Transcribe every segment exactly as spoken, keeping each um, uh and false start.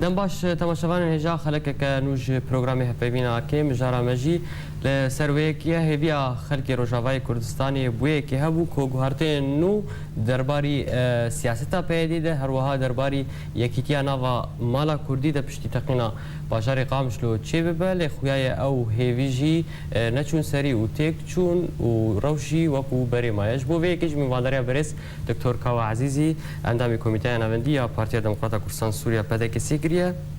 Dem baş, temaşevanên hêja xelekeke nû ji programê Hevpeyvîna K, mijara me jî li ser wê yekê ye. Hêviya xelkê Rojavayê Kurdistanê bi wê yekê hebû ku guhertiyên nû derbarî, e, siyaseta P Y D'ê de, her wiha derbarî yekîtiya nava mala Kurdî de piştî teqîna bajarê Qamişlo çêbibe, lê xuya ye ew hêvî jî, e, neçûn serî û têk çûn û rewş jî wekû berê maye. Ji bo vê yekê jî mîvandariya berêz Doktor Kawa Ezîzî, endamê Komîteya Navendî ya Partiya Demokrata Kurdistan Sûriya, P D K S, kiriye.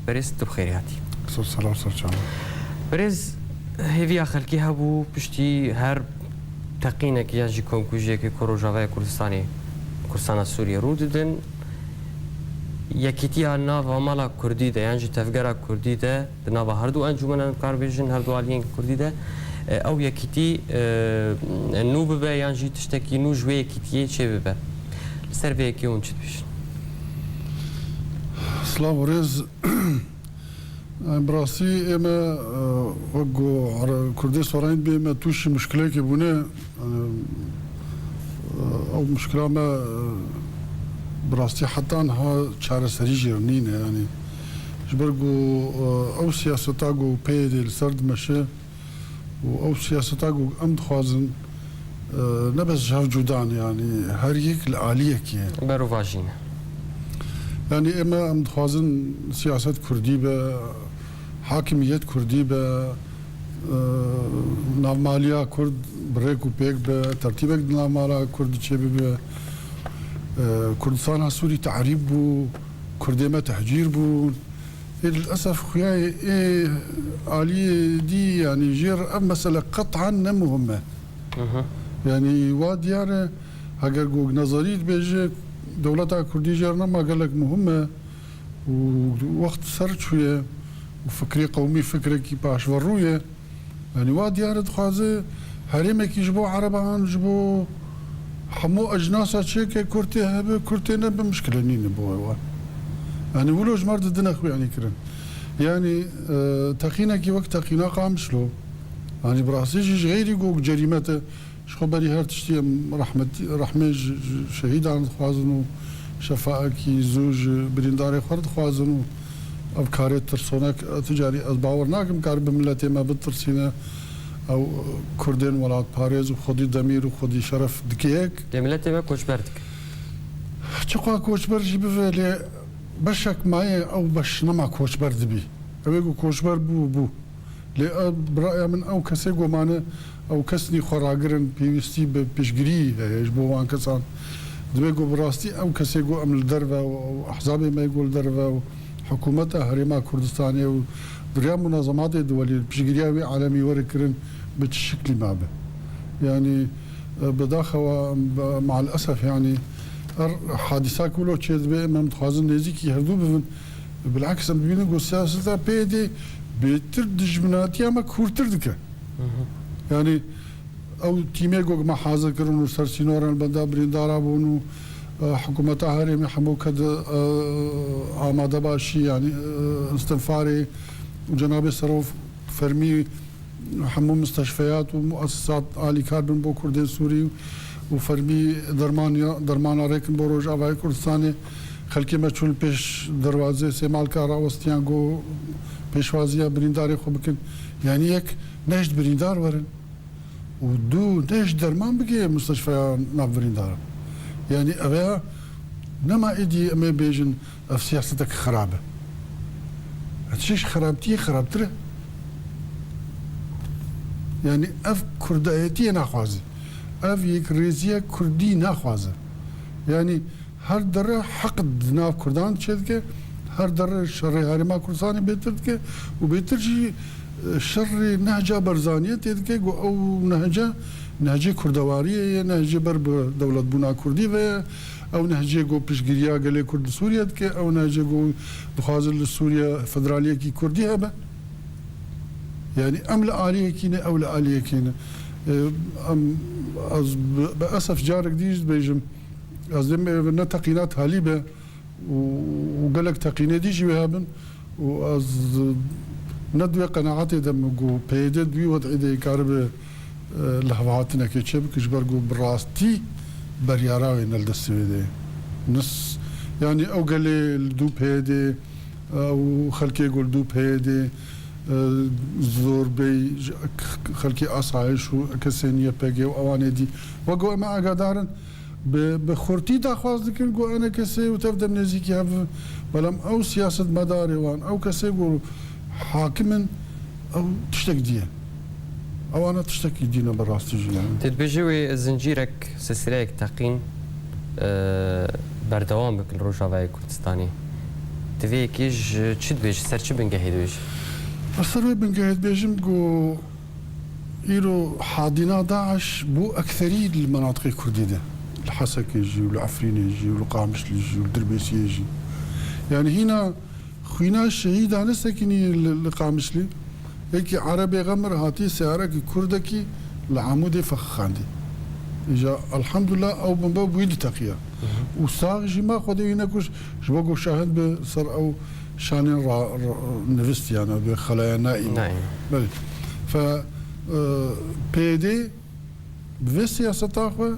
Berêz, tu bi xêrî hatî. Ser selam, ser çava. Berêz, hêviya xelkê hebû piştî her teqînekî yan jî komkujiyekê ku Rojavaya Kurdistanê, Kurdistana Sûriyê rû didin. Yekîtiya nava mala Kurdî de yan jî tevgera Kurdî de di nava her du encûmenan, dikar bêjin, her du aliyên Kurdî de, e, ew yekîtî, e, nû bibe yan jî tiştekî nû ji wê yekîtiyê çêbibe. Li ser vê yekê hûn çi dibêjin? Silav û rêz. Em, bi rastî ême, e, wek ku Are-, Kurdê Sorayîn dibê, me tûşî muşkilekê bûne. E, e, ew muşkila me, e, bi rastî heta niha çareserî jê re nîne, yanî. Ji ber ku, e, ew siyaseta ku P Y D li ser dimeşe û ew siyaseta ku em dixwazin, e, ne bes ji hev cuda ne, yanî her yek li aliyekê ye. Berovajî ne. Yanî ême em dixwazin siyaset Kurdî be, hakimiyet Kurdî be, e, navmaliya Kurd bi rêk û pêk be, tertîbek di navmala Kurd çêbibe, e, Kurdistana Sûrî tehrîb bû, Kurdê me tehcîr bûn. Ê, lilesef xuyayê ê aliyê dî, yanî jê re ev mesele qet'an ne muhim e. Hı hı. Yanî wa diyar e, heger ku nezerî dibêje, dewleta Kurdî jê re nema gelek muhim e û wext ser çûye û fikrê qewmî fikrekî paşverû ye. Yanî wa diyar e dixwaze herêmekî ji bo ereban, ji bo hemû ecnasa çêke, Kurtê hebe, Kurtê nebe, mişkile nîne bo wan. Yanî wilo ji me re didine xwe yanî kirin. Yanî, e, teqînekî wek teqîna Qamişlo, yanî bi rastî jî ji xeyrî ku cerîmet e, ji xwe berî her tiştî em rehmetî, rehmê ji, ji şehîdan dixwazin û şefaekî zû ji birîndarê xwe re dixwazin û ev karê tirsonek, tu carî ez bawer nakim kar bi miletê me bitirsîne. Ew Kurdên welatparêz û xwedî demîr û xwedî şeref dike yek. Lê miletê me koçber dike. Çiqa koçber jî bive, lê beşek maye ew beş nema koçber dibî. Ew ê ku koçber bû, bû. Lê ev, bi raya min, ew kesê ku mane, ew kes nî xwe ragirin, pêwîstî bi piştgirî heye ji bo wan kesan. Divê ku bi rastî ew kesê ku em li derve û, û ehzabê me ku li derve û hikûmeta Herêma Kurdistanê û duriya munazematê duwelî piştgiriya wî alemî were kirin, bi çi şiklî mabe. Yanî, e, bi daxewa, bi, maalesef, yanî, her hadîsa ku lo çêdibe, em dixwazin nêzîkî hevdû bibin. Bilaks em dibînin ku siyaseta P Y D bêtir dijminatiya me kûrtir dike. Hı hı. Yanî ew tîmê ku me hazir kirin û ser sînoran benda birîndara bûn û, e, hikûmeta herêmê hemû ked, e, amade başî, yanî, e, istinfarê û cenabê serov fermî hemû misteşfeyat û muessisat alîkar bin bo Kurdên Sûrî û fermî dermaniya, dermana rêkin bo Rojavayê Kurdistanê. Xelkê me çûn pêş derwazê Sêmalka rawestiyan ku pêşwaziya birîndarê xwe bikin. Yanî yek ne ji birîndar werin û du ne ji derman bike musteşfeya nav birîndaran. Yanî ev ya nema êdî em ê bêjin ev siyasetek xirab e. Ev tişt xirabtiyê xirabtir e. Yanî ev kurdayetiyê naxwaze. Ev yekrêziya kurdî naxwaze. Yanî her derre heq di nav kurdan çêdike, her derre şerê Herêma Kurdistanê bêtir dike û bêtir jî, e, şerê Nehca Barzaniyê tê dike, ku ew nehce, nehcê kurdewariyê ye, nehcê ber bi dewletbûna kurdî ve ye. Ew nehcê ku piştgiriya gelê Kurd li Sûriye dike, ew nehcê ku dixwaze li Sûriye federaliyekî kurdî hebe. Yanî em li aliyekî ne, ew li aliyekî ne. E, em, ez bi, bi esef carek dî jî dibêjim, ez dêm ê ne teqîna talî be û, û gelek teqînê dî jî wê hebin. Û ez ne di wê qenaetê de me ku P Y D di wî wed'î de karibe, e, lihevhatinekê çêbike, ji ber ku bi rastî beryara wê ne li destê wê de ye. Nis, yanî ew gelê li dû P Y D, e, ew xelkê ku li dû PYDê, e, zorbey ji xelkê asayiş û kesên YPGê û ewanê dî. Wek ku em agadar in, bi, bi xurtî daxwaz dikin ku enekesê û tev dem nêzîkî hev, belam ew siyasetmedarê wan, ew kesê ku hakim in, ew tiştek dî ye. Ewana tiştekî dî ne bi rastî jî yani. Tu dibêjî wê zincîrek, silsileyek teqîn, e, berdewam bikin li Rojavayê Kurdistanê. Di vê yekê ji çi dibêjî, ser çi bingehê dibêjî? Ez ser wê bingehê dibêjim ku îro hadîna DAIŞ bû ekserî li menatiqê kurdî de. Li Hesekê jî û li Efrînê jî û li Qamişlî jî û li Dirbêsiyê jî. Yani hîna xwîna şehîda nesekinî li, li Qamişlî. Yekî Erebê Xemir hatî seyarekî kurdekî li Amûdê fexixandî. Îja elhamdulillah ew bombe bi wî diteqiya. Û sax jî ma Xwedê wî nekuş, ji bo ku şahid bi ser ew şanên ra, ra, nivistiyane, bi xelaya naîm. Naîm. Belê. Fe, e, PYD bi vê siyaseta xwe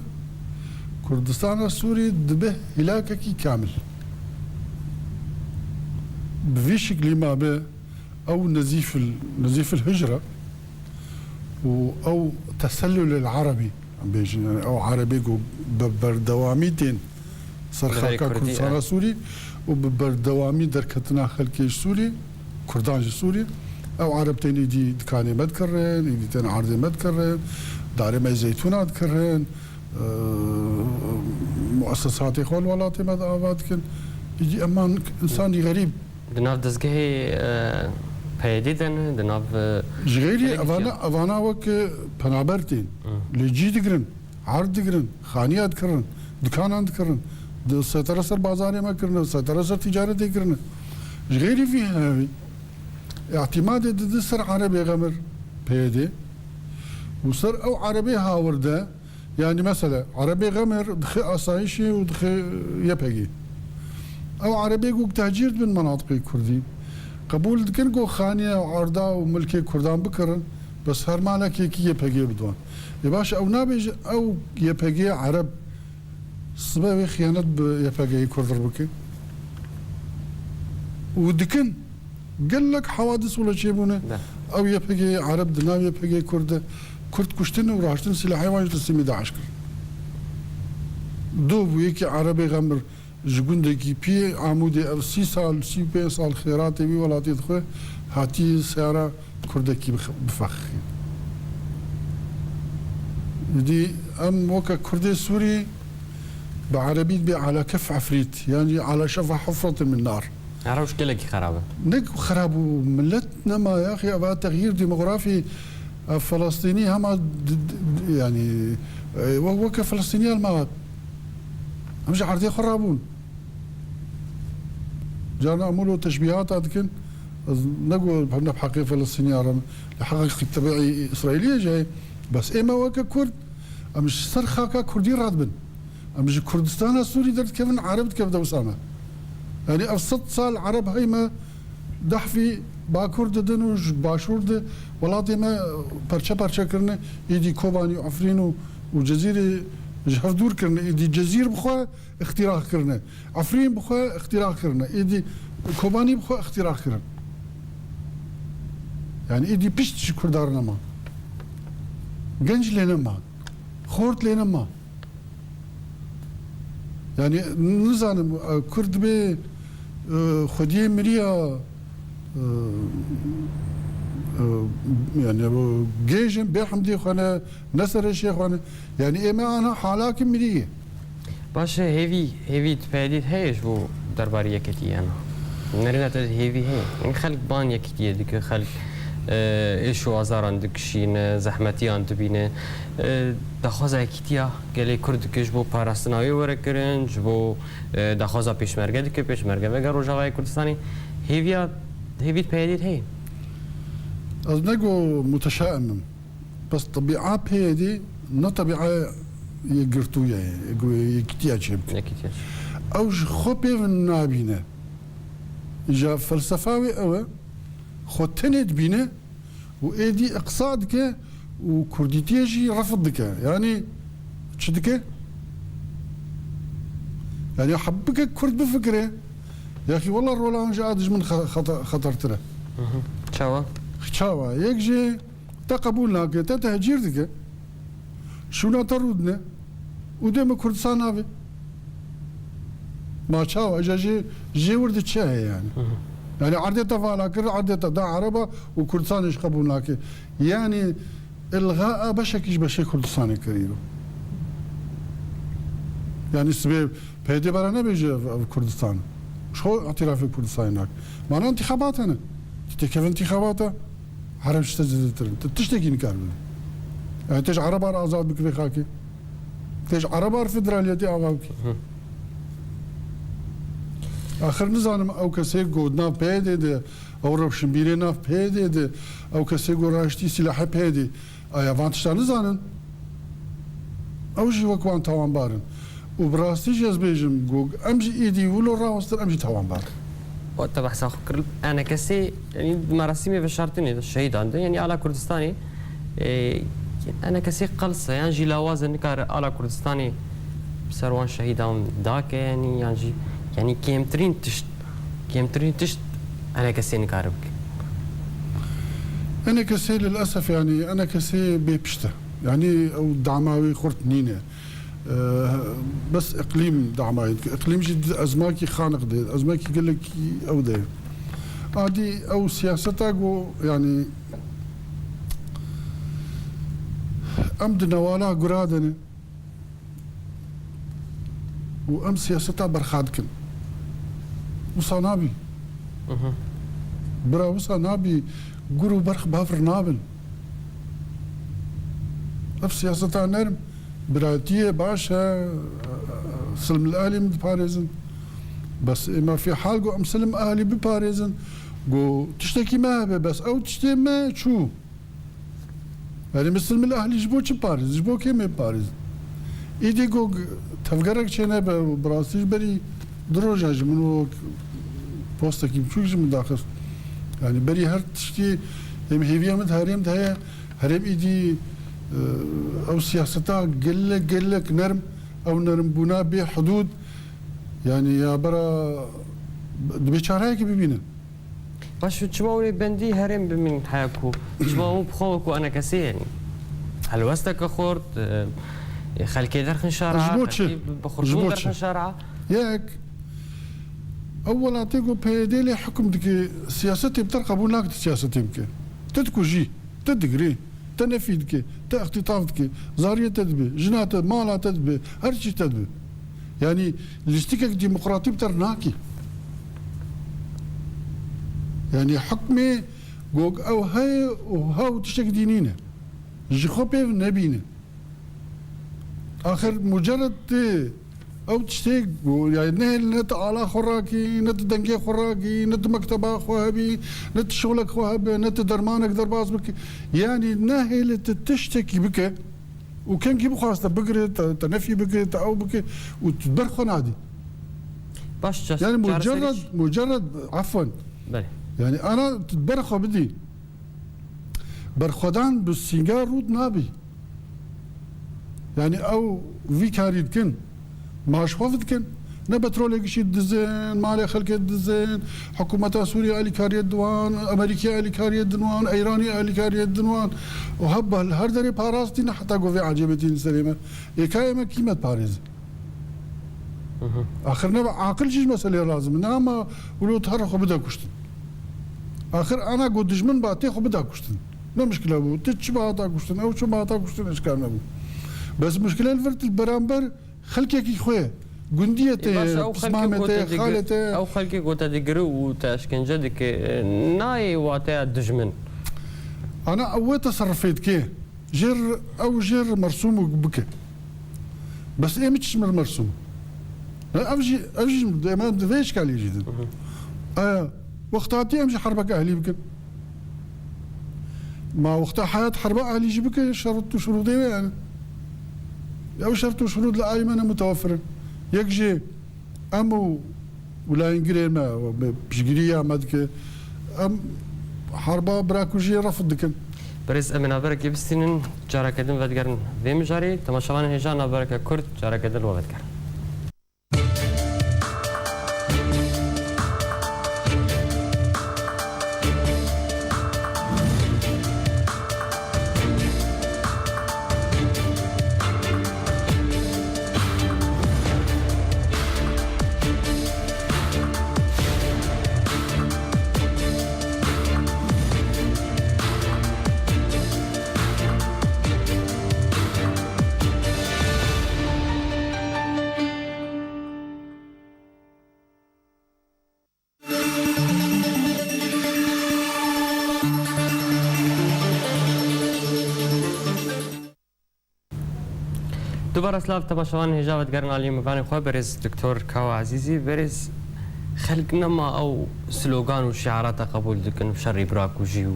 Kurdistana Sûrî dibe hîlakekî kamil. Bi vî şiklî ma be ew nezîfil, nezîfil hicre û ew tesellulil erebî, em bêjin, yani ew erebê ku bi berdewamî tên ser Li xaka Kurdistana Sûrî û bi berdewamî derketina xelkê ji Sûrî, Kurdan ji Sûrî, ew ereb tên îdî dikanê me dikirin, îdî tên erdê me dikirin, darê me zeytûna dikirin, e, muessesatê xwe li welatê me de ava dikin. Îdî eman insanî xerîb. Di nav dezgehê, e, PYDê de ne, di nav, e, Ji xeyrî gelek evana, evana wek, e, penaber tên. Hı. Lê cî digirin, erd digirin, xaniya dikirin, dikanan dikirin. Di seytera ser bazarê me kirine, seytera ser ticaretê kirine. Ji xeyrî vî hevî, îtîmadê didi ser erebê Xemir PYDê û ser ew erebê hawir de, yani mesela, erebê Xemir dixe asayişê û dixe YPGê. Ew erebê ku tehcîr dibin menatiqê kurdî, qebûl dikin ku xaniya û erda û milkê kurdan bikirin, bes her malekekî YPGê bidwan. Ê baş, ew nabêje ew YPGê ereb sibe wê xiyanet bi YPGê kurd re bike? Û dikin. Gelek hawadis wilo çêbûne. Be. Ew YPGê ereb di nav YPGê kurd de kurd kuştin û raştin silahê wan ji teslîmî DAIŞ kir. Do bû yekî erebê Xemir ji gundekî pî Amûdê ev sî sal, sî û pênc sal xêratê wî welatê dixwe, hatî seyara kurdekî bix-, bifexixî. Dî em weke kurdê Sûrî bi erebî dibê ala kef efrît, yan jî ala şefa hufretin min nar. Rewş gelekî xerab e. Ne xerab bû, millet nema ya, xi-, eva texyîr demografî, e, Filistînî hema d-, d-, d-, yani, e, we-, weke Filistînî el ma hat. Em ji erdê xwe rabûn. Carna em wilo teşbîhata dikin, ez ne ku ne bi heqê Filistîniya re, li heqê tebîî Îsraîliyê jî heye. Bes ê me weke Kurd, em ji ser xaka Kurdî radibin. Em ji Kurdistana Sûrî derdikevin, Ereb dikevin dewsa me. Yanî ev sed sal Ereb hey me dehfî Bakur didin û ji Başûr di welatê me perçe perçe kirine, êdî Kobanî û Efrîn û, û Cezîrê ji hev dûr kirine, êdî Cezîr bi xwe îxtîrax kirine. Efrîn bi xwe îxtîrax kirine. Êdî Kobanî bi xwe îxtîrax kirin. Yani êdî pişt ji Kurdan nema. Genc lê nema. Xort lê nema. Yani nizanim, e, Kurd dibê, e, xwediyê miriya, e, e, yani gêjin bê hemdê xwe ne, ne serê şê xwe ne. Yani ê me ana halakî mirî ye. Baş e, hêvî, hêvî di PYDê heye ji bo derbarê yeketiyê hene? Nerîna te de hêvî heye? Yanî xelk ban yekitiyê dike, xelk, e, êş û azaran dikişîne, zehmetiyan dibîne. E, daxwaza yekitiya gelê Kurd dike ji bo parastina wê were kirin, ji bo, e, daxwaza pêşmerge dike, pêşmerge vege Rojavayê Kurdistanê. Hêviya, hêvî di PYDê de heye? Ez ne ku muteşaim im. Bes tebîa PYDê ne tebîa yekgirtûye, yekitiya çêbike. Yekitiya. Ew ji xwe pê ve nabîne. Îja felsefa wê ew e, xwe tenê dibîne û êdî iqsa dike û kurdîtiyê jî refd dike. Yanî çi dike? Yanî heb bike kurd bifikire, Yaxî wela rola wan ji a dijmin xe-, xeta-, xetertir e. Çawa? Çawa? Yek jî te qebûl nake, te tehcîr dike. Şûna te rûdine û dê min Kurdistan navê. Ma çawa? Îja jê, jê wir de çi heye yani? Hı hı. Yani erdê te vala kir, erdê te da Ereba û Kurdistanê jî qebûl nake. Yani ilxaa beşekî ji beşê Kurdistanê kir îro. Yani sibê P Y D bera nebêje ev, ev Kurdistan. Ji xwe îtirafê Kurdistanê nake. Mana întîxabat hene. Tu têkeve întîxabata, Ereb ji te zêdetir in. Tu tiştekî nikar bibî. Yani tu ji Ereban azad bikî vê xakê. Tu ji Ereban federaliyetê ava bikî. Hı. Axir nizanim ew kesê ku nav P Y D de, ew rewşinbîrê nav P Y D de, ew kesê ku raştî silahê P Y D, aya van tişta nizanin? Ew jî wek wan tawanbar in. Û bi rastî jî ez bêjim ku em jî êdî wilo rawestin, em jî tawanbar in. Wexta behsa xwe kir, enekesê, yanî di merasîmê veşartinê de şehîdan de, yanî ala Kurdistanê, e, enekesê qels e, yan jî lawaz e, nikare ala Kurdistanê bi ser wan şehîdan dake, yanî, yan jî, yanî kêmtirîn tişt, kêmtirîn tişt enekesê nikare bike. Enekesê lilesef, yanî enekesê bê pişt e. Yanî ew dama wî xurt nîne. Ee, bes iqlîm damayî dike. Iqlîm jî di ezmakî xaniq de, ezmakî gelekî ew de. Adî ew siyaseta ku, yanî, em di newala gura de ne û em siyaseta berxa dikin. Wisa nabî. Mhm. Bira wisa nabî, gur û berx bavir nabin. Ev siyaseta nerm, biratiyê baş e, silm li ahlî min diparêzin. Bes ê me fê hal got em silm ahlî biparêzin. Got tiştekî me hebe, bes ew tiştê me çû. Yanî min silm li ahlî ji bo çi parêz? Ji bo kê me parêz? Îdî got tevgerek çênebe, bi rastî ji berî du roja ji min û postekî biçûk ji min daxist. Yanî berî her tiştî êm hêviya min di herêm de heye. Herêm îdî, e, ew siyaseta gelek, gelek nerm, ew nermbûna bê hidûd, yanî ya bera dibê çareyekê bibîne. Baş, çima hûn ê bendî herêm bimîn heya ku, çima hûn bi xwe wekû enekesê, yanî helwesteke xurt, e, xelkê derxin şara, Ji bo çi? Xelkê bi, bi Ji xurtûn bo derxin çi? Şara? Yek, ew welatê ku P Y D lê hukm dike, siyasetê bi te re qebûl nake tu siyasetê bike. Tu dikujî, tu digirî, te nefî dike, te îxtîtaf dike, zariyê te dibe, jina te, mala te dibe, her çî te dibe. Yanî lîstikek demokratî bi te re nake. Yanî hukmê gog ew heye û hew tiştek dî nîne. Ji xwe pêv nebîne. Axir mucerred tê ew tiştê ku, yani nehêl ne tu ala xwe rakî, ne tu dengê xwe rakî, ne tu mekteba xwe hebî, ne tu şolek xwe hebe, ne tu dermanek derbas bike. Yani nehêle tu tiştekî bike û kengî bixwaste bigire, te, te nefî bike, te ew bike û tu ber xwe nadî. Baş, çar-, Yani çareserî mucerred, mucerred, afwen. Belê. Yani ana tu ber xwe bidî. Berxwedan bi sînga rût nabî. Yani ew vî karî dikin, maaş xwe dikin. Ne petrolê gişî didizin, malê xelkê didizin, hikûmeta Sûriyê alîkariyê diwan, Amerîkê alîkariyê diwan, Eyranî alîkariyê diwan. Û heba li her derê parastî ne heta ku vê ecêbetî li serê me. Ê ka ê me kîmet parêzin. Hı hı. Axir ne aqil jî ji meselê lazim e. Ne ama wilo tu her xwe bide kuştin. Axir ana got dijmin ba tê xwe bida kuştin. Ne mişkile bû. Tu çi ba hata kuştin, ew çi ba hata kuştin, eşkar nebû. Bes mişkile li vir tu li beramber xelkekî xwe, gundiyê te, Ê, baş, ew xelkê pismamê ku te, te digir-, xalê te. Ew xelkê ku te digire û te eşkence dike, e, nayê wateya dijmin. Ana ew wê teserrufê dike. Jêr, ew jêr mersûm û bike. Bes ê min çi ji min mersûm? Ev jî, ev jî ema di vê eşkalê jî din. Hı hı. Aya, wexta hatî em jî herbek ehlî bikin. Ma wexta heyat herba ehlî jî bike, şert û şurûdê wê yani. Ew şert û şurûd li alî me ne mutewefir in. Yek jî em û û layîngirê me, piştgiriya me dike. Em harba birakujiyê refd dikin. Birêz, em ê navberekê bistînin, careke din vedigerin vê mijarê. Temaşevanên hêja, navbereke kurt, careke din li we vedigerin. Dubare silav temaşevanên hêja ve digerin aliyê mêvanê xwe, berêz Doktor Kawa Ezîzî. Berêz, xelk nema ew slogan û şiarata qebûl dikin, şerî birakujî û,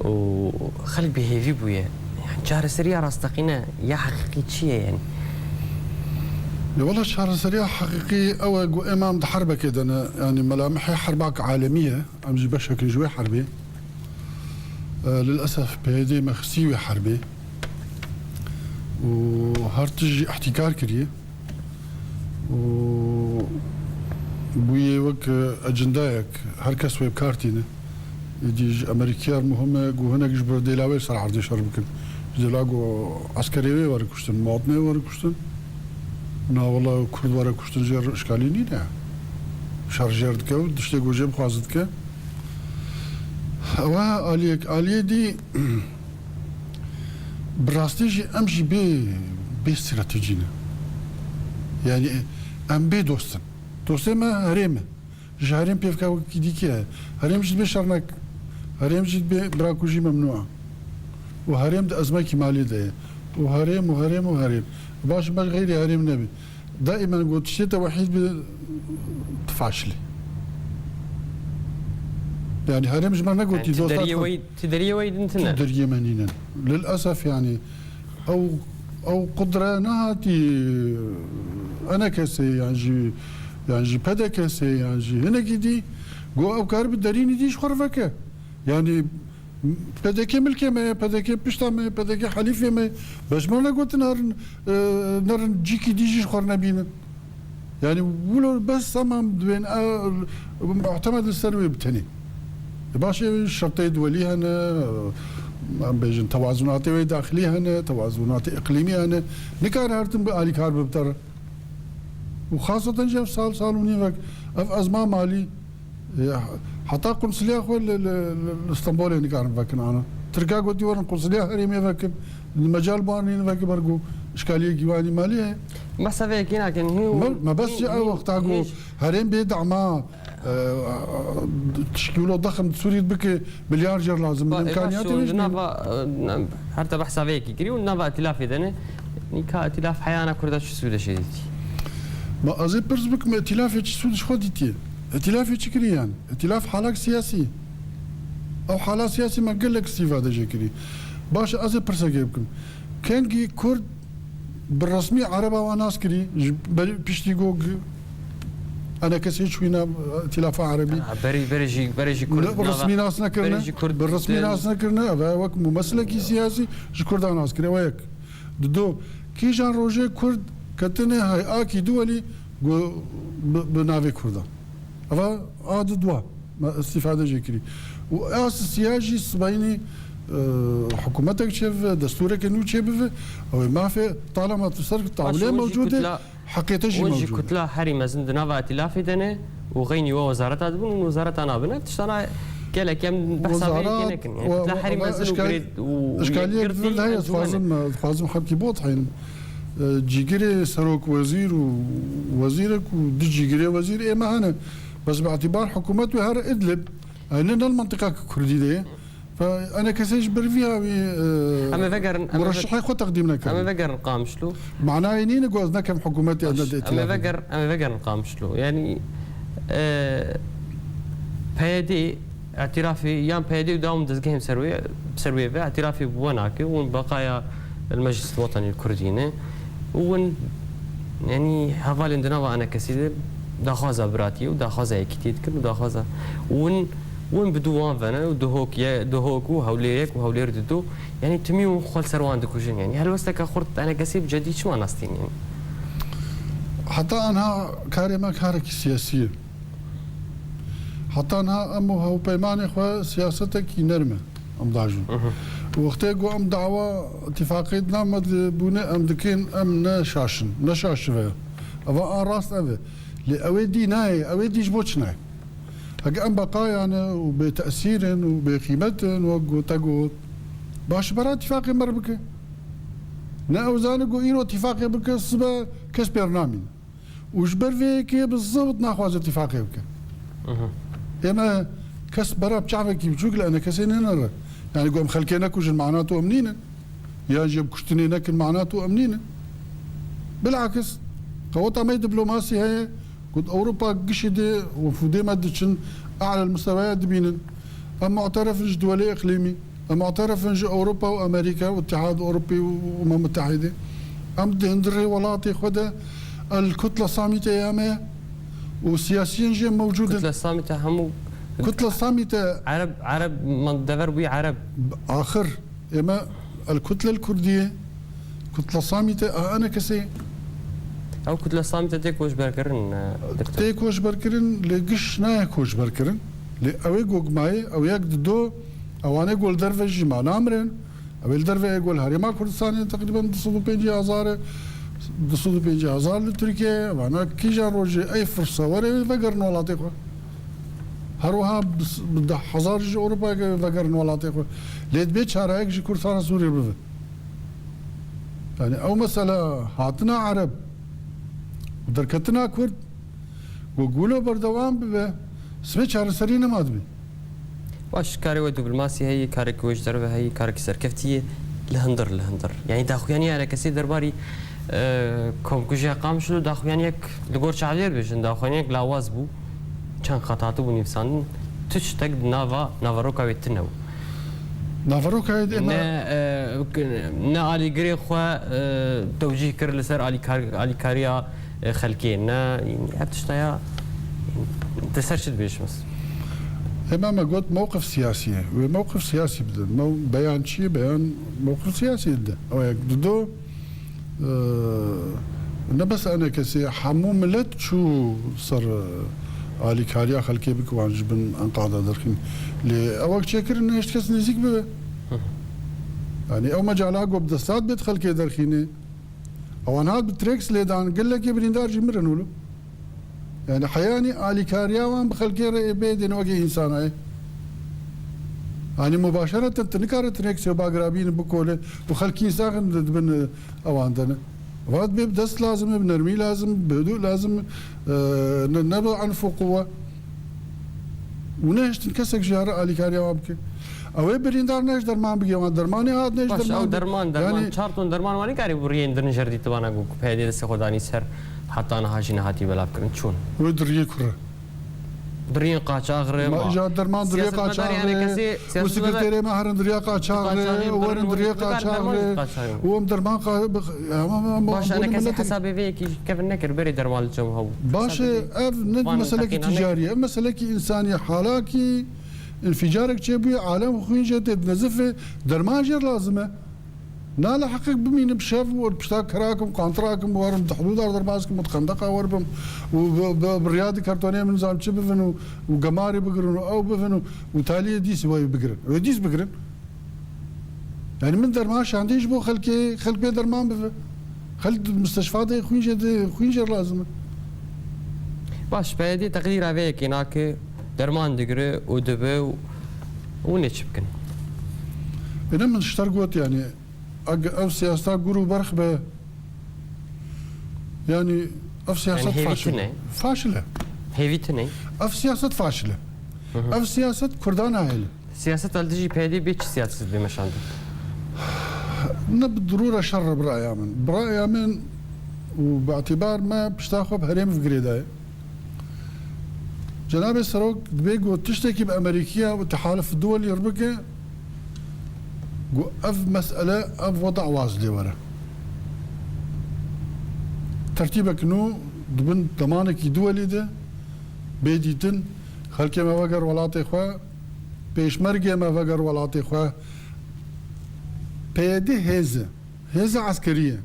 û xelk bêhêvî bûye. Yani çareseriya rasteqîne ya heqîqî çi ye yani? Ya wela çareseriya heqîqî ew e ku êma em di herbekê de ne. Yani melamihê herbak alemî ye. Em jî beşek in ji wê herbê. E, lilesef P Y D me xistî wê herbê. Û her tişt jî îhtîkar kiriye. Û bûye wek, e, ecindayek, her kes wê bi kar tîne. Êdî ji Amerîkiyar muhim e ku hinek ji ber dêla wê ser erdê şer bikin. Ji dêla ku eskerê wê were kuştin, muwatinê were kuştin. Na wela Kurd were kuştin jê re îşkalî nîne. Şer jê re dike û tiştê ku jê bixwaze dike. Ew e aliyek, aliyê dî, bi rastî jî em jî bê, bê stratejî ne. Yani em bê dost in. Dostê me herêm e. Ji herêm pêvka wekî dî kê ye? Herêm jî dibê şer nek. Herêm jî dibê birakujî memnû e. Û herêm di ezmekî malî de ye. Û herêm û herêm û herêm. Baş, baş xeyrî herêm nebî. Daîmen got, tiştê te wehîd bi, difaşilî. Yani herêm ji me negotî, yani, ti dosta deriyê xwe-, wey, ti deriyê wey din tine. Ti deriyê me nînin. Lilesef yani, ew, ew qudre nehatî enekesê, yan jî, yan jî P D K'sê, yan jî hinekî dî, got ew kar bi derînî dî ji xwe re veke. Yani P D K milkê me ye, P D K pişta me ye, P D K helîfê me ye. Bes me negotin nerin, e, nerin cîkî dî jî ji xwe re nebînin. Yani wilo bes tamam dibên, e, muhtemed li ser wê bi tenê. E, baş e, şertê duwelî hene, em bêjin tewazunatê wê daxilî hene, tewazunatê iqlîmî hene. Nikare her tim bi alîkar bibe bi te re. Û xaseten jî ev sal, sal û nîvek, ev ezma malî, e, heta qunsuliya xwe li, li, li, li Stenbolê nikarin vekin ana. Tirka gotî werin qunsuliya herêmê vekin, li mecal bi wan nînin vekin, ber ku îşkaliyekî wan î malî heye. Behsa vê yekê nakin. Hî û Me, me bes hî, ji ew hî, wexta ku hî herêm bê dama, e, tişkî wilo dexm di Sûrî bike, milyar jêr lazim in. Ba, e, imkaniyatê baş, wê di jî nava, e, her te behsa vê yekê kirî û nava îtîlafê de ne. Nîka îtîlaf heyana Kurda çi sûde jê dîtî? Ma ez ê pirs bikim, îtîlafê çi sûd ji xwe dîtiye? Îtîlafê çi kiriye yani? Îtîlaf halak siyasî. Ew hala siyasî me gelek îstîfade jê kirî. Baş e, ez ê pirsekê bikim. Kengî Kurd bi resmî Ereba wan nas kirî, ji ber-, piştî ku g-, enekesê çûyîne, e, Îtîlafa Erebî. Ha, berê, berê jî, berê jî Kurd Ne, bi nava, resmî nas nekirine, berê jî Kurd bi resmî de nas nekirine, ev e wek mumesilekî siyasî ji Kurdan nas kirî, ew e yek. Dido, kîjan rojê Kurd ketine heyakî duwelî gu-, bi, bi navê Kurdan. Eva a di dua me îstîfade jê kirî. Û a sisiya jî sibayînî, e, hikûmetek çêbibe, destûreke nû çêbibe, ew ê mafê talema tu ser tawilê mewcûd e, heqê te jî mewcûd e. Kutla herî mezin di nava îtîlafê de ne û xeynî we wezareta dibin û wezareta nabin. Ev tiştana gelek em behsa vê yekê nekin. Yani, kutla herî mezin û girê-, û îşkaliyek girtî vir de heye, encûmen e. Dixwazim, dixwazim xelkî botxeynim. E, cîgirê serok wezîr û wezîrek û du cîgirê wezîr ê me hene. Bes bi îtîbar hikûmet wê her Idlib, e, ne, ne li mentiqeke kurdî de ye. Fe, enekesê ji ber vî hawî, e, Em ê vegerin, em ê ve-, murşehê xwe teqdîm nekirin. Em ê vegerin Qamişlo. Manayê nîne ku ez nekem hikûmetê, ez ne di îtîlafê. Em ê veger-, em ê vegerin Qamişlo. Yani, e, P Y D îtîrafê, yan P Y D û dewam dezgehên ser wê, ser wê ve îtîrafê bi we nake, hûn beqaya li Meclis Wetenî Kurdî ne. Û hûn, yanî, hevalên di nava enekesî de daxwaza biratiyê û daxwaza yekîtiyê dikin û daxwaza, û hûn, hûn bi dû wan ve ne û Duhok ye, Duhok û Hewlêr yek û Hewlêr didu, yanî, timî hûn xwe li ser wan dikujin. Yanî, helwesteke xurt enekesî bi cedî çima nastînin? Heta anha karê me karekî siyasî ye. Heta niha em û hewpeymanê xwe siyasetekî nerm e em dajin. Mhm. Wextê ku em dawa îtîfaqê di nav me de bûne, em dikin, em ne şaş in, ne şaş ve. Eva a rast ev e. Lê ew ê dî nayê, ew ê dî ji bo çi nayê? Heke em beqaya ne û bêtesîr in û bêqîmet in, wek ku te got, baş bera îtîfaqê me re bike. Ne ew zane ku îro îtîfaqê bike, sibe kes pêr namîne. Û ji ber vê yekê bi zibt naxwaze îtîfaqê bike. Mhm. Ême kes bera bi çavekî biçûk li enekesê nêne re. Yani ku em xelkê nekujin, mana tu em nînin. Yan jî em kuştinê nekin, mana tu em nînin. Bilakis, qeweta me diplomasî heye, ku Ewropa gişî dê wefûdê me diçin, e'la mistewaya dibînin. Em mu'teref in ji duwelê iqlîmî, em mu'teref in ji Ewropa û Amerîka û Îtihad Ewropî û Umem Mutehîdê. Em di hundirê welatê xwe de el kutle samîtê ya me ye û siyasiyên jê mewcûd in. Kutle samîte hemû Kutle samîte Ereb, Ereb, man dever bûyî Ereb. Axir, ême el kutle el Kurdî ye. Kutle samîte a enekesê. Ew kutle samîte tê koçberkirin, e, doktor. Tê koçberkirin, lê giş nayê koçberkirin. Lê ew ê gogmayê, ew yek dido, ewanê gol derve jî ma namirin. Ew ê li derve ê gol Herêma Kurdistanê teqrîben du sed û pêncî hezar e, du sed û pêncî hezar li Tirkiye, vana kîjan rojê ey firse were ê vegerin welatê xwe. Her wiha bi s-, bi deh hezar ji Ewropayê vegerin welatê xwe. Lê dibê çareyek ji Kurdistana Sûriyê bibe. Yani ew mesela hatina Ereb û derketina Kurd, ku gulo berdewam bibe, sibê çareserî nema dibê. Baş, karê we diplomasî heyî, kareke we ji derve heyî, kareke serkeftî ye, li hundir, li hundir. Yanî daxuyaniya enekesê derbarî, e, komkujiya Qamişlo daxuyaniyek li gor çavdêr bêjin, daxuyaniyek lawaz bû. Çend qat hatibû nivîsandin, tu tiştek di nava naveroka wê tune bû. Naveroka wê dê Ne, me e, ne alîgirê xwe, e, tewcîh kir li ser alîkar-, alîkariya e, xelkê, ne, ev tişta ya, te ser çi dibêjim ez? Hema me got mewqif siyasî ye. Wê mewqif siyasî bidin. Mew-, beyan çi ye? Beyan mewqif siyasî dide. Ew yek dido, e, ne bes enekesê, hemû milet çû ser, e, alîkariya xelkê bike wan ji bin enqada derxîn. Lê ew wek çêkirin ne hiç kes nêzîk bibe. Hı hı. Yani ew mecala got bi destat bêt xelkê derxînê. Ewan hat bi trêks lêdan, gelekê birîndar jî mirin wilo. Yani heyanî alîkariya wan bi xelkê re ê bê dêne wekî însanayê. Yani mubaşereten tu nikare trêksê û bagira bînin bikole û xelkî însan dibin, e, ewan de ne. Vat bê bi dest lazim e, bi nermî lazim, bi hidû lazim, e, ne, ne bi enf û quwe. Û nehiştin kesek ji ya re alîkariya wan bike. Ew ê birîndar ne ji derman bigê wan. Dermanê hat ne ji Baş, derman ew be. Derman, derman, Yani çar ton derman wan nikarî bi riyên din jerdî tibana ku P Y D destê xwe danî ser heta niha jî nehatî belavkirin. Çûn? Wê di riyê kure. Di riyên qaçax re Ma ma. Îja derman di riyê Siyasetmedar qaçax yani re. Kesê, û siyasetmedar sekreterê me herin di riya qaçax re, Qaçaxê û werin di riyê qaçax re. Qaçaxê. Û em derman qa-, bix-, ya, ma, ma, ma, Baş, hûn ene kesê miletin hesabê vê yekî kevin nekir, berê derman li cem hebû. Baş e, Hesabê ev ne van meselekî teqînan ticariye, ev meselekî însanî ye. Halakî înfîcarek çêbûye, alem xwîn jê tê dinezifê, derman jê lazim e. Nale heqek bimînim şev û pişta kirakim, qantirakim, werim di hudûda derbas kim û di xendeqa werbim û bi, bi, bi riyadî kartonê min zam çi bivin û, û gemarî bigirin û ew bivin û, û taliyê dîsî wayî bigirin. Wê dîs bigirin. Yani min derman şandî ji bo xelkê, xelk bê derman bive. Xelk di misteşfa de xwîn jê de, xwîn jê lazim e. Baş, P Y D teqdîra vê yekê nake, derman digire û dibe û, û nê çi bikin? Êne min ji te re got, yani, eg ev siyaseta gur û berx be, yani, ev siyaset Yani hêvî faşil e. Tune. Faşil e. Hêvî tune. Ev siyaset faşil e. Hı hı. Ev siyaset Kurdan nahêle. Siyaset li dijî P Y D bê çi siyaset bê meşandin? Ne bi dirû re şer re bi raya min. Bi raya min û bi îtîbar me pişta xwe bi herêm ve girêdaye. Cenabê Serok dibê ku tiştekî bi Amerîkiya û tehalif duwelî re bike, ku ev mesele, ev weda waz lê were. Tertîbek nû di bin demanekî duwelî de bê dîtin, xelkê me veger welatê xwe, pêşmergê me veger welatê xwe. P Y D hêz e, hêza eskerî ye.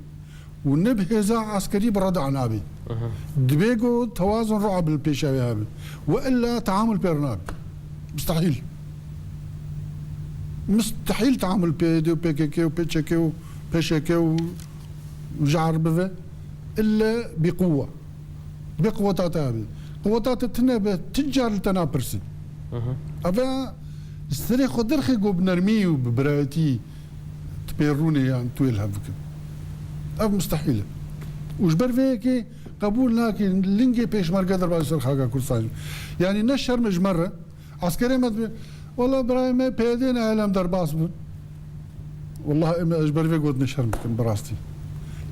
Û ne bi hêza eskerî bi reda nabî. Aha. Dibê ku tewazun ru'a bil pêşa wê hebe. Ve illa teamul pê re nabî. Mustehîl. Mustehîl teamul P Y D û P K K û P Ç K û P Ş K û jar bive. Îlle bi quwwe. Bi quwweta te hebe. Quwweta te tune be, tu car li te napirsî. Aha. Eve serê xwe derxê ku bi nermî û bi birayetî tu pê rûnê yan tu wê li hev bikin. Ev mustehîl e. Û ji ber vê yekê qebûl nake lingê pêşmerge derbasî ser xaka Kurdistanê. Yanî ne şerm e ji me re. Eskerê me dibê, wela birayê me P Y D nehêle em derbas bin. Wela em ji ber vê gotinê şerm dikin bi rastî.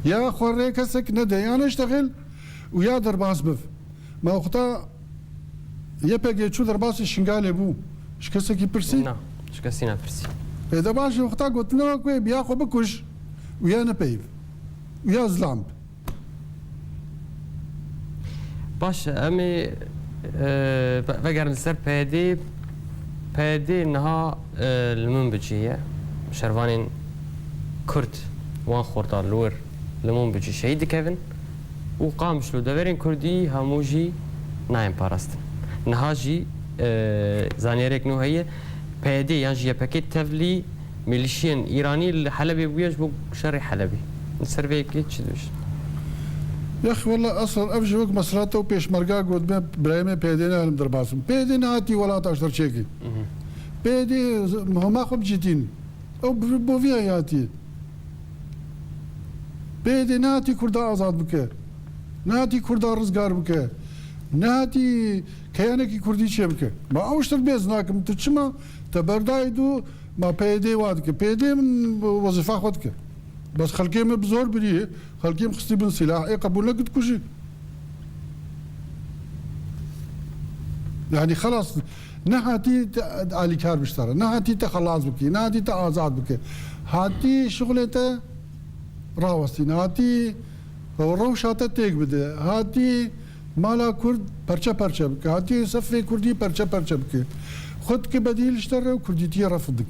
Ya xwe rê kesek nede, ya neştexil û ya derbas biv. Ma wexta Y P G çû derbasî Şingalê bû, ji kesekî pirsî? Na, ji kesî nepirsî. Ê de baş e, wexta gotina we ku ê bi ya xwe bikuj û ya nepeyv û ya zilam bi. Baş e, em ê, e, ve-, vegerin li ser P Y D. P Y D niha, e, li Minbicê ye. Şervanên Kurd wan xorta li wir li Minbicê şehîd dikevin û Qamişlo deverên Kurdî hemû jî nayên parastin. Niha jî, e, zanyariyek nû heye, P Y D yan jî Y P G tevlî Milîşiyên Îranî li Helebê bûye ji bo şerê Helebê. Li ser vê yekê çi dibêjin? Yax, wela esl ev jî wek mesela te û pêşmerga gotme, birayê me P Y D nehelim derbas bin. P Y D nehatî welata ji derçêkê. Mhm. P Y D hema xwe bicîtîn. Ew bi, bo vî hatiye. P Y D nehatî Kurda azad bike. Nehatî Kurda rizgar bike. Nehatî keyanekî Kurdî çêbike. Ma ew ji te bêz nakim. Tu çima te berdayî dû Ma P Y D wa dike. P Y D min wezîfa xwe dike. Bes xelkê min bi zor biriye. Xelkê min xistî bin sîlah. Ê qebûl neke dikujî. Yani xelas, nehatî te alîkar biştare. Nehatî te xelas bikî. Nehatî te azad bike. Hatî şixulê te rawestîne. Hatî rewşa te têk bide. Hatî Mala Kurd perçe perçe bike, hatî sefê Kurdî perçe perçe bike. Xwe dike bedîl ji te re û Kurdîtiyê refid dike.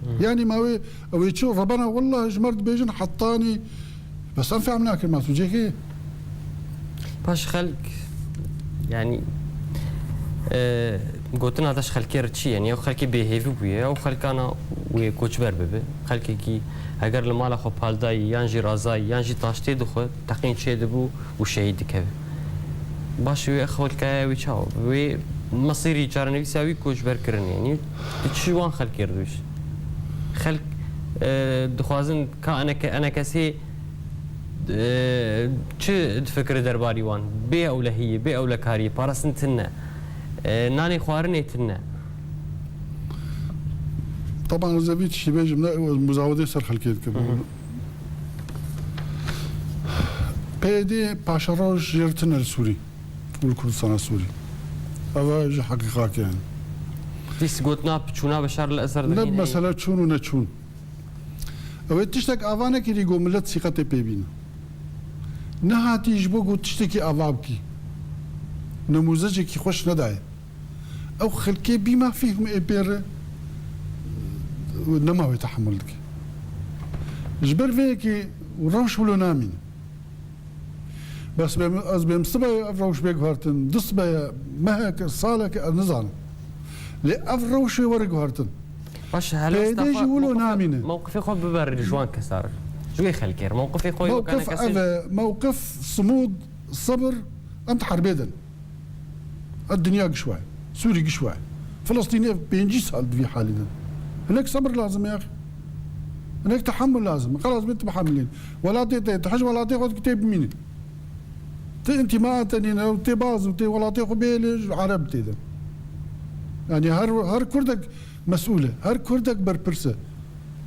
Hmm. Yanî ma wê, ew ê çi rebena, wellah ji me re dibêjin hetanî, bes em fehm nakin ma sûcê kê ye. Paş xelk, yanî, e, gotina te ji xelkê re çi ye? Yanî ew xelkê bêhêvî bûye, ew xelkana wê koçber bibe. Xelkekî heger li mala xwe paldayî, yan jî razayî, yan jî taştê dixwe, teqîn çêdibû û şehîd dikeve. Baş wê xelkaya wî çawa? Wê mesîrî çarenivîsa wî koçberkirin, yanî tu çi wan xelkê re dibêjî? Xelk, e, dixwazin ka eneke-, enekesê, e, çi difikire derbarî wan? Bê ewlehiyê, bê ewlekariyê, parastin tune. E, nanê xwarinê tune. Taban ez ê vî tiştî bêjim, ne, ez muzawedê ser xelkê dikim. Hı hı. P Y D paşeroj jê re tune li Sûrî û li Kurdistana Sûrî. Ev e ji heqîqatê ye. Dîs gotina çûna Beşar li Esed Dihînê. Ne bi mesele çûn û neçûn. Ew ê tiştek ava nekirî ku millet sîqetê pê bîne. Nehatî ji bo ku tiştekî ava bikî. Nemûzecekî xweş nedaye. Ew xelkê bî ma fîhm ê pê re nema wê tehemul dike. Ji ber vê yekê rewş wilo namîne. Bes bê, ez bêm sibe ye ev rewş bê guhertin, du sibe ye, meheke, saleke, ez nizanim. Lê ev rewşê were guhertin. Baş e, hele P Y D Mustafa, jî wilo mewqifê, namîne. Mewqifê xwe biberî ji wan kesa re. Ji wê xelkê re. Mewqifê xwe wek Mewqif enekesê ev e, mewqif simûd, sebir, em di herbê de ne. Ev dinya giş wa ye. Sûrî giş wa ye. Filistînê ev pêncî sal di vî halî de ne. Hinek sebir lazim e, ya. Hinek tehemul lazim e. Xelas bê tu bihemilîn. Welatê te, tu hej welatê xwe dikî tê bimînî. Ti întima te nîne, ew tê baz û tê welatê xwe bêlê ji Ereb tê de. Yanî her, her Kurdek mesûl e. Her Kurdek berpirs e.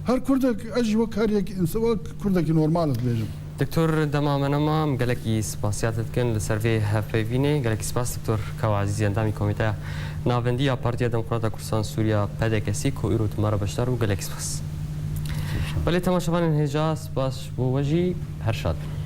Her Kurdek, ez jî wek her yek însa-, wek Kurdekî normal ez dibêjim. Doktor, dema me nema, em gelekî spasiya te dikin li ser vê hevpeyvînê. Gelekî spas, Doktor Kawa Ezîz, endamî Komîteya Navendî ya Partiya Demokrata Kurdistan Sûriya, P D K S, ku îro tu me re beşdar bû. Gelekî spas. Belê, temaşevanên hêja, spas ji bo we jî. Her şad bin.